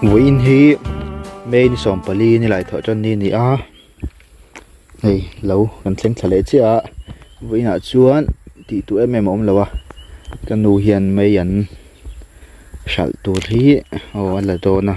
Vawiin hi May ni 14 ni lai thawh tan ni a ni a hei lo kan thleng thla leh chiah a vawiinah chuan tih tur em em a awm lo a ka nu hian mei an hralh tur hi aw a la dawn a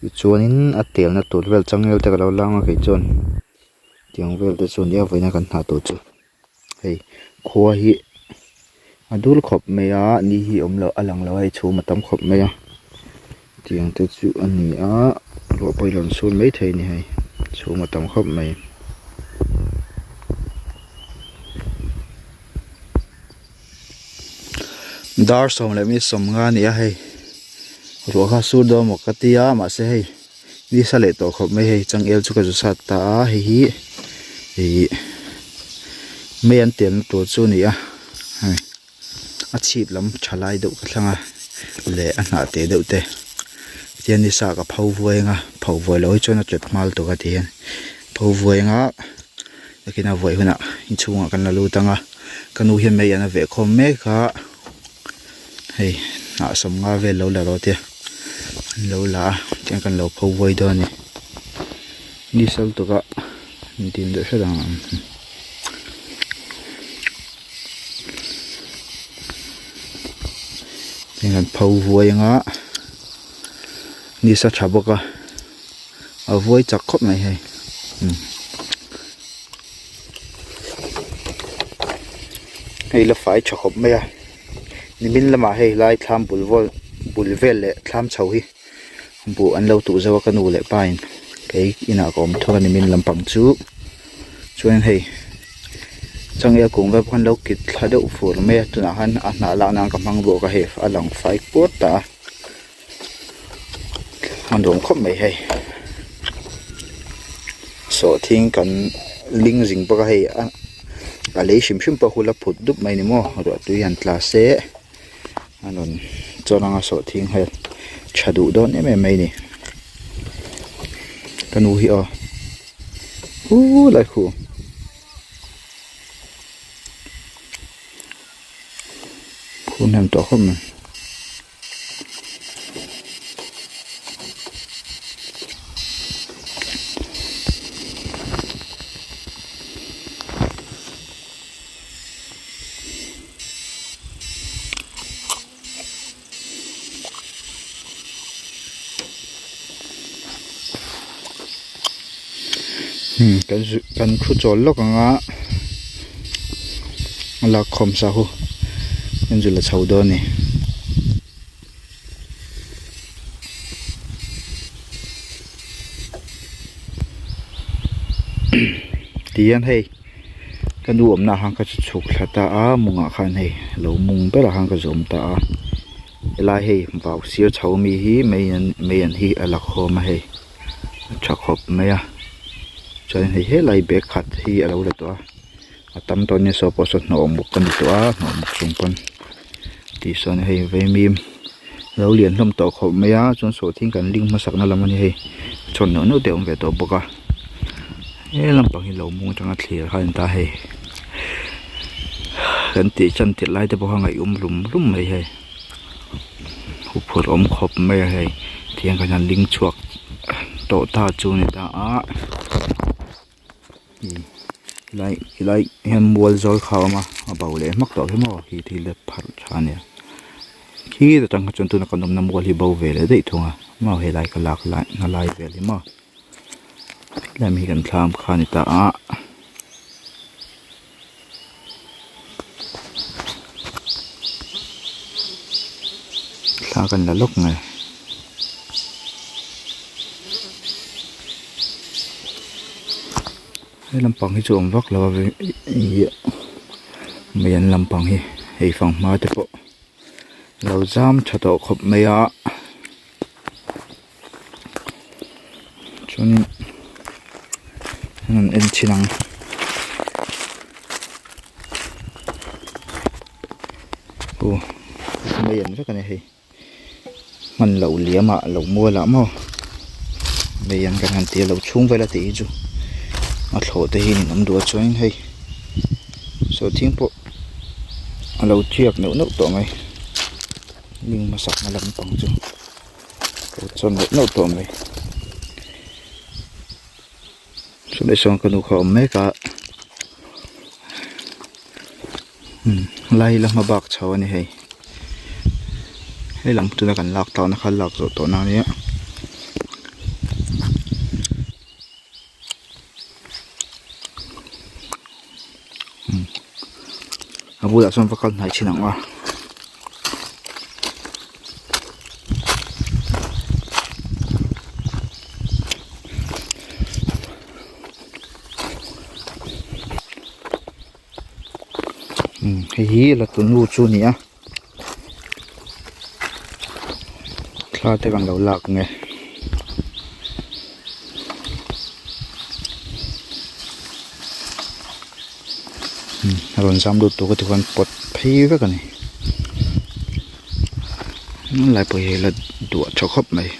tichuanin a telna tur vel changel te ka lo lang a kei chuan tiang vel te chu a nia vawiina kan hna tur chu. Hei khua hi a dul khawp mai a ni hi awm loh a lang lo a hei chhum a tam khawp mai a tiang te chu a ni a ruah pawh hi a rawn sur maithei a ni hei chhum a tam khawp mai. Dar 10:50 a ni a hei ruah kha a sur dawn maw ka tia mahse hei. Nisa leh tawh khawp mai hei changel chu ka zu sat ta a hei hi ihh mei an telna tur chu a ni a hei a chhip lam tha lai deuh ka thlang a leh a hnah teh deuh te tihian nisa ka pho vuai ang a pho vuai loh hi chuan a tlep nghal tawh a tihian pho vuai ang a nakin a vuai hunah inchhungah kan la lut ang a ka nu hian mei an a veh khawm mek a. Hei hnah 50 vel lo la rawh tia an lo la a tiang kan lo pho vuai dawn a ni ni sal tuk a in tin deuh hret ang tiang kan pho vuai anga ni sa tha bawk a a vuai chak khawp mai hei umm. Hei la fai tha khawp mai a nimin lamah hei lai thlam bul vawl bul vel leh thlam chho hi buh an lo tuh zo a ka nu leh pa in kei inah ka awm thung a nimin lampang chu chuan hei changel kung vel pawh khan lo kit thla deuh fur mai a tunah khan a hnah lak nan ka hmang bawk a hei a lang fai puat ta a a nuam khawp mai hei sawhthing kan ling zing bawk a hei a a lei hrim hrim pawh hula phut dup mai ni maw ruah tui han tla se a rawn chawn anga sawhthing hei tha duh dawn em em mai a ni ka nu hi aw huu lai khu. Khu hnem tawh khawp mai. Kan thu chawl lawk ang a a lak khawm sa hu kan zil a chho dawn a ni. Tihian hei ka nu awmna ah khan ka chhuk thla ta a mawngah khan hei lo mung berah khan ka zawm ta a helai hei vau sir chho ami hi mei an mei an hi a la khawm a hei a tha khawp mai a chuan hei helai bag khat hi a lo la tawh a a tam tawh ania saw pawh saw hnawh muk a ni tawh a hnawh muk chung pawn tih sawn hei vaimim lo lian hlawm tawh khawp mai a chuan sawhthing kan ling hmasak na lam a ni hei chhawn neuh neuh te a awm ve tawh bawk a he lampang hi lo mung atanga thlir kha a ni ta hei kan tih chan tirh lai te pawh kha ngaih awm rum rum mai hei huphurh awm khawp mai a hei tihian kan han ling chhuak tawh ta chu a ni ta a. Helai helai hian mual zawl kha a awm a a bo leh hmak tawh hi maw khi thil te pharh tha a nia khi ta tang kha chuan tuna kan awmna mual hi bo ve leh daih thung a maw helai ka lak lai na lai vel hi maw helai mi hi kan thlam kha a ni ta a. Thla kan la lawk mai. He lampang hi chu awm vak lo a ih mei an lampang hi hei fanghma te pawh lo zam tha tawh khawp mai a chuanin an rawn en chhin ang aw mei an vek a ni hei. Hman loh liam ah lo mual ah maw mei an kan han tia lo chhung vel a tih hi chu a thlawh te hi a ninawm duh a chuanin hei sawhthing pawh a lo thiak neuh neuh tawh mai ling hmasak na lampang chu. Ko chuan leh nauh tawh mai. Chulai sawn ka nu kha a awm mek a. Umm lai la hma bak chho a ni hei. Hei lam tuna kan lak tâkna kha lak zawh tawhna a nia. Umm a bulah chuan va kal hnai thin ang a. Umm hei hi la tunu chu a ni a thla te kan lo lak nge. A rawn zam lut tur ka ti khan pawt phei vek a ni lai pawh hi la duah tha khawp mai.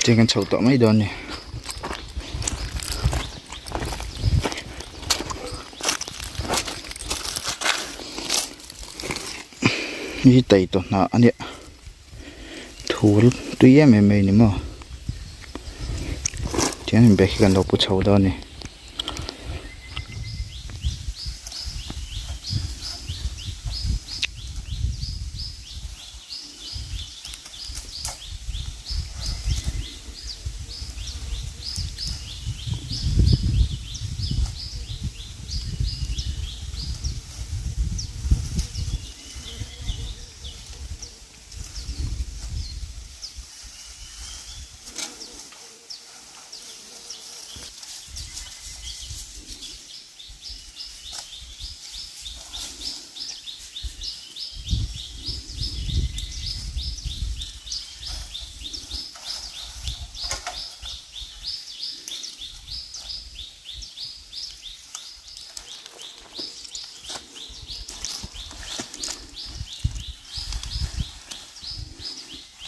Tiang kan chho tawh mai dawn a ni. Hei hi tai tawh hnah a nia thul tui em em mai a ni maw tiang in bag hi kan lo pu chho dawn a ni.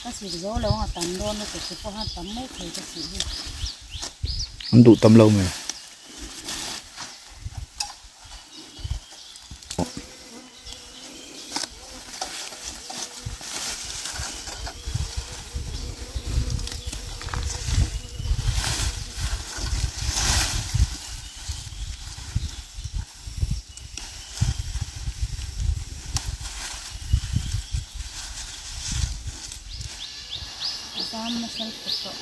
Ka sik zo lo ang a tam dawn lutuk chu pawh a tam mai thei ka sih hi. An duh tam lo mai. A zam nasa lutuk tawh.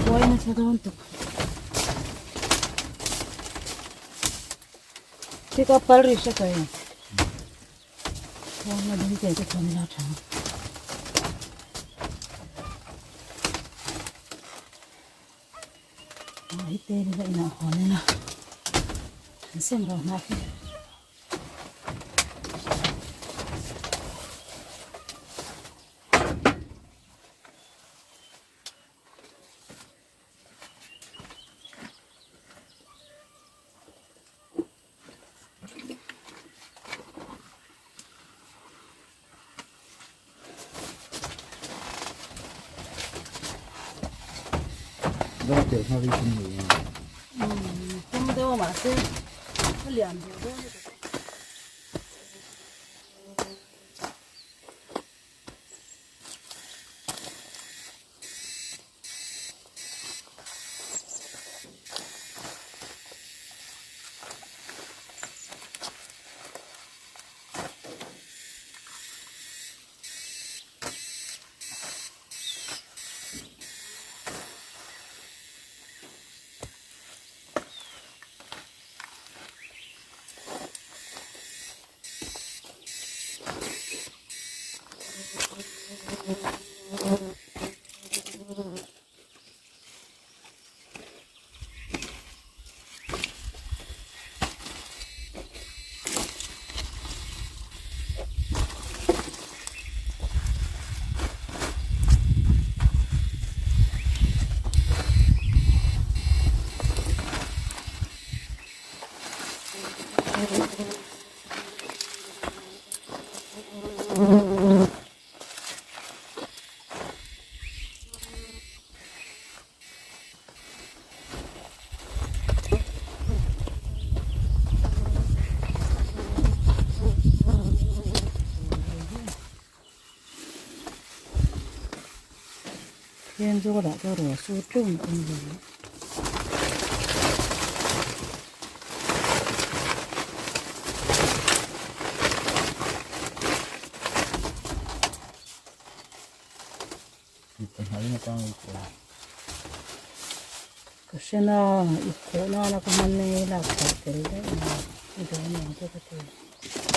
Buai nasa dawn tuk. Tika pal ri sa kayo. Khuang a ding te te chuan ila tha. Ah hi te ila inah hawn ila an sem ro hna khi. Tum deuh a mahse a lian duh dawn lutuk a. Then zawlah te ruah sur tlem a awm ve a. Ka hre na i khawh nana ka hman nei lak chhoh tel daih mai i dawn ang chu ka ti.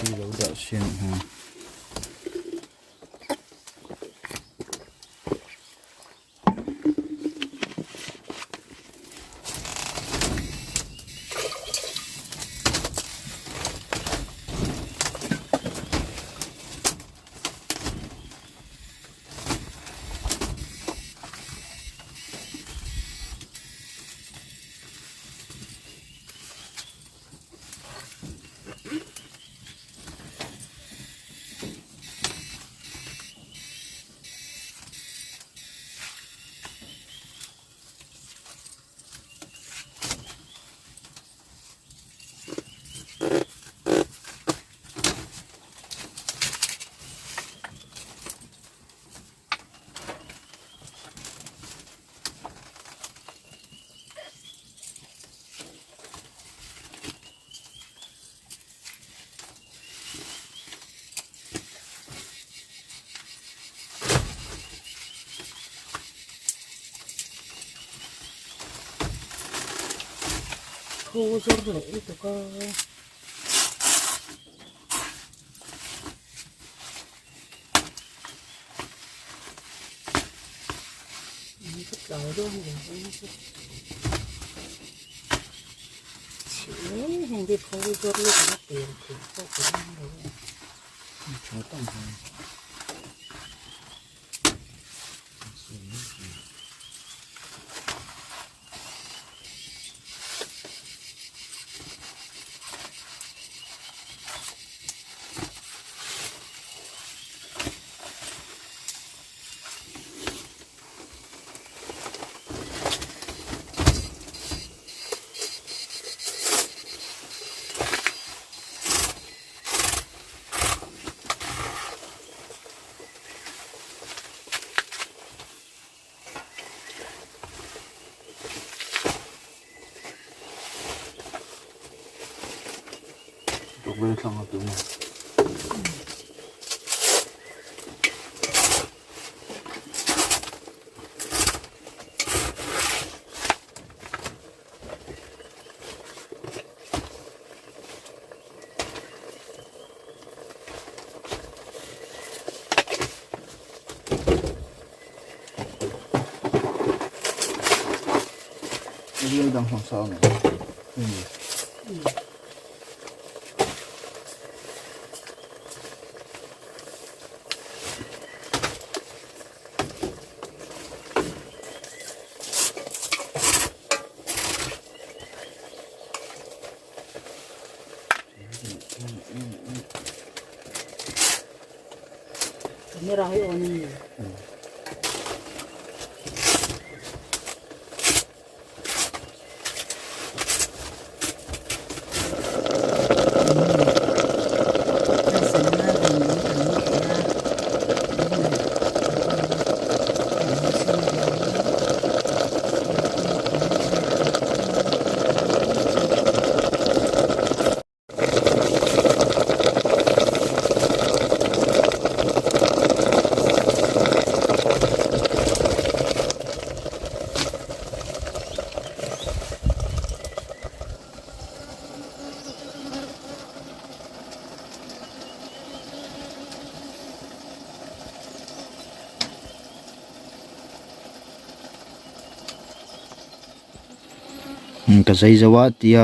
I lo dah sin ha. Thu zawr leh lutuk a. Ka tlai dawn ve ang chu. Heng hi pho zawr lutuk a tel theih pawh ka ring lo a. Tha tam hle. Tukverh thlang a tum a. Tui dang hlawm sa awm em? Camera hi on a ni. Ka zai zo a tia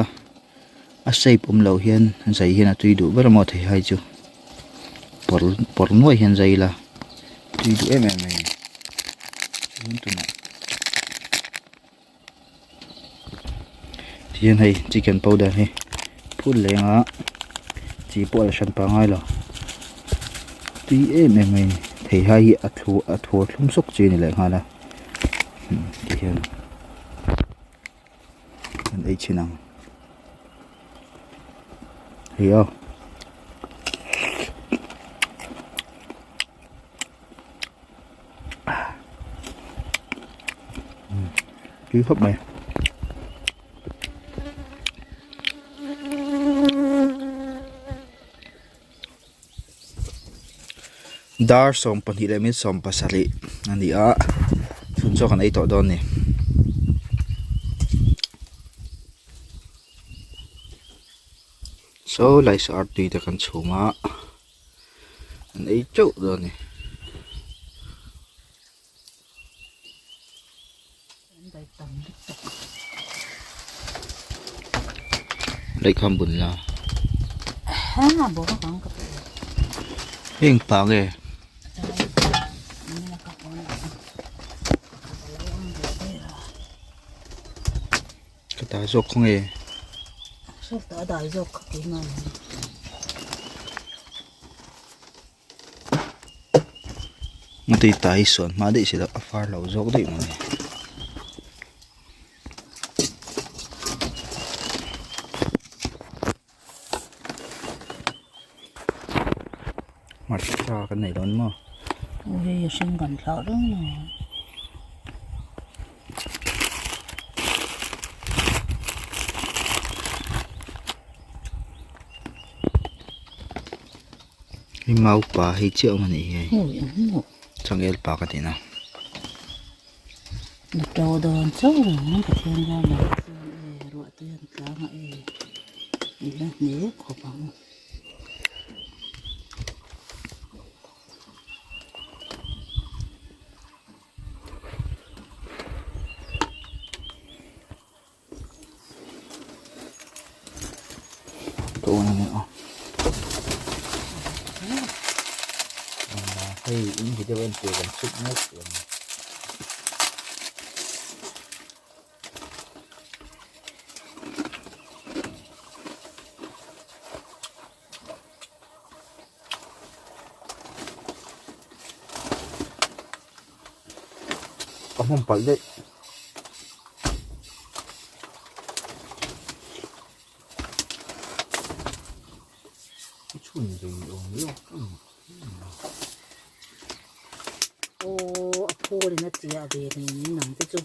a shape awm loh hian zai hian a tui duh ber a maw thei hai chu pawr pawr nuai hian zai ila tui duh em em mai a ni chuan tunah Tihian hei chicken powder hi phul leh anga chi pawh a la hran pah ngai lo tui em em mai a ni theihai hi a thu a thu a thlum sawk chi a ni leh nghal a tihian kan ei chhin ang hei aw. Tui khawp mai. Dar 12 leh min 17 a ni a chhun chaw kan ei tawh dawn a ni. Saw lai saw artui te kan chhum a. An ei teuh dawn a ni. Lehkha bun la. Heng pa nge? Ka ta zawk khaw nge? Tui ta hi sawn hma daih si loh a far lo zawk daih mai. Hmarcha kan nei dawn maw? Aw hei a hring kan thlah reng mai. Hei maupa hei chiah awm a nih hi hei changel pa ka tihna. Na to dawn chauh reng ang Pathian ram ah chuan e ruah te an tlang a e i la hne khawp ang. Tawng a ni a hei in video en tur kan chhut mek tih a ni. Ka hmawm palh daih. I chhun ve ni awm viau Aw a phul in a chiah ve ni ning ang te chu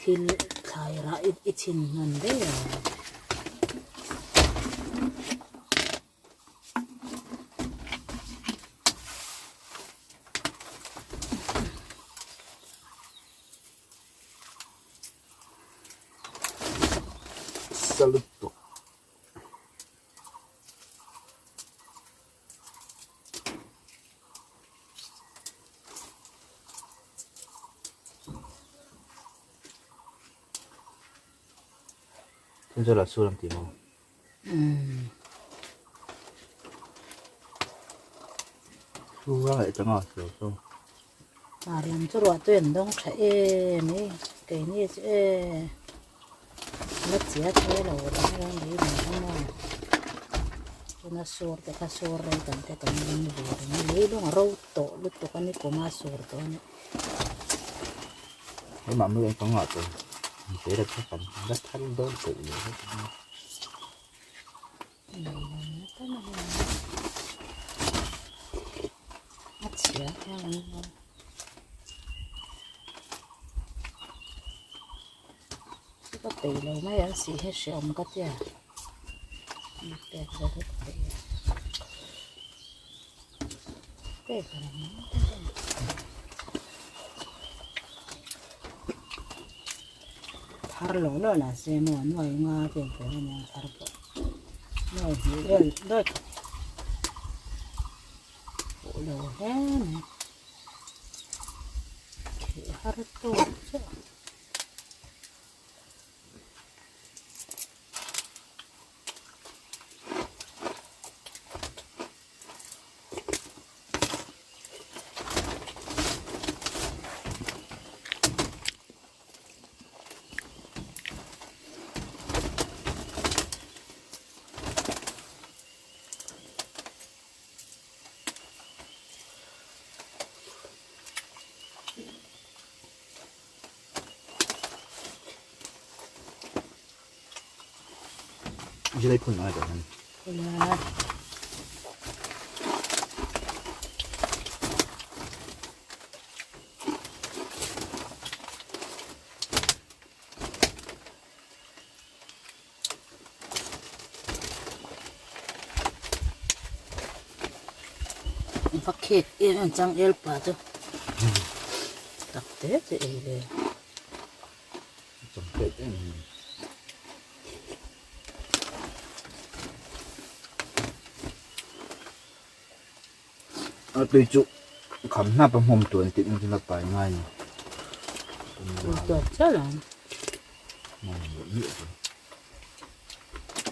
thil thlai rah i chhin hman daih a. Salute tawh. Thenzawl ah sur an ti maw? Umm. Sur a ngaih chang a sur chu. Hmar lam chu ruah tui an dawng tha em e, keini chu e la chia thei lo dang reng reng mai ang maw. Tuna sur te kha sur rei kan te kan ring ve reng a, leilung a ro tawh lutuk a ni kum a sur tawh a ni. Keimah mai ang ka ngah tawh teh kha kan la thar dawn tawh lo vek a nia. A chhia hian an vawm. Ka peih lo mai ang sih hi hreawm ka tia. Mi pek vel hi ka peih lo. Pek reng Thar lo lo la se maw nuai nga vel tur a nia thar pawh. Nuai hnih vel dawt. Fuh lo hle mai. Thih har tawk chiah. Zilai phun ngai tawh hian. Phun a. Va khek em em chang el pa chu tak te te ei ve. Chang pek em em. A tui chu kham hnap a hmawm tur an tih chu la pai ngai ni. Tui tawp chiah ang.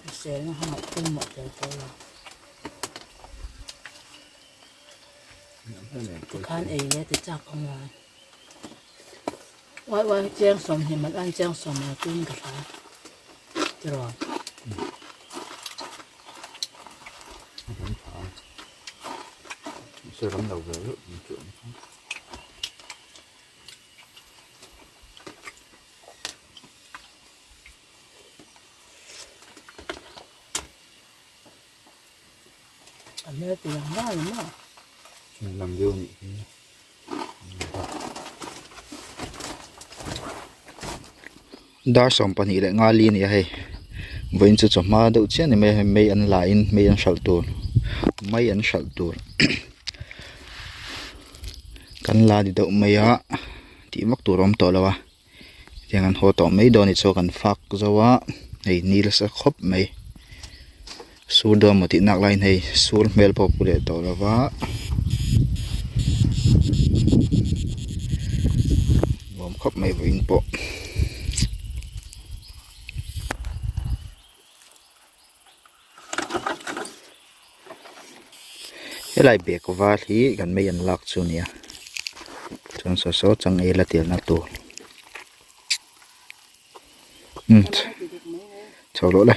Hriselna hmangah pawimawh tel tawh lo. Tikhan ei leh ti chak ang a. Uai uai chiang sawmhnih man an chiang sawmhnih tuin ka hria. Tiraw. Ram lo ve reuh chu. A hmel ti lang nal maw? Lam deuh anih hi. Dar 24 leh 5 a ni a hei vawiin chu chawhma deuh chiah a ni mai a hei mei an la in mei an hralh tur mei an hralh tur kan la ni deuh mai a tih vak tur a awm tawh lo a tiang an haw tawh mai dawn a ni chuan kan fak zo a hei ni nasa khawp mai sur dawn maw tih nak laiin hei sur hmel pawh a pu leh tawh lo va nuam khawp mai vawiin pawh. Helai bag var hi kan mei an lak chu a nia chuan saw saw changel a telna tur umm chho loh le.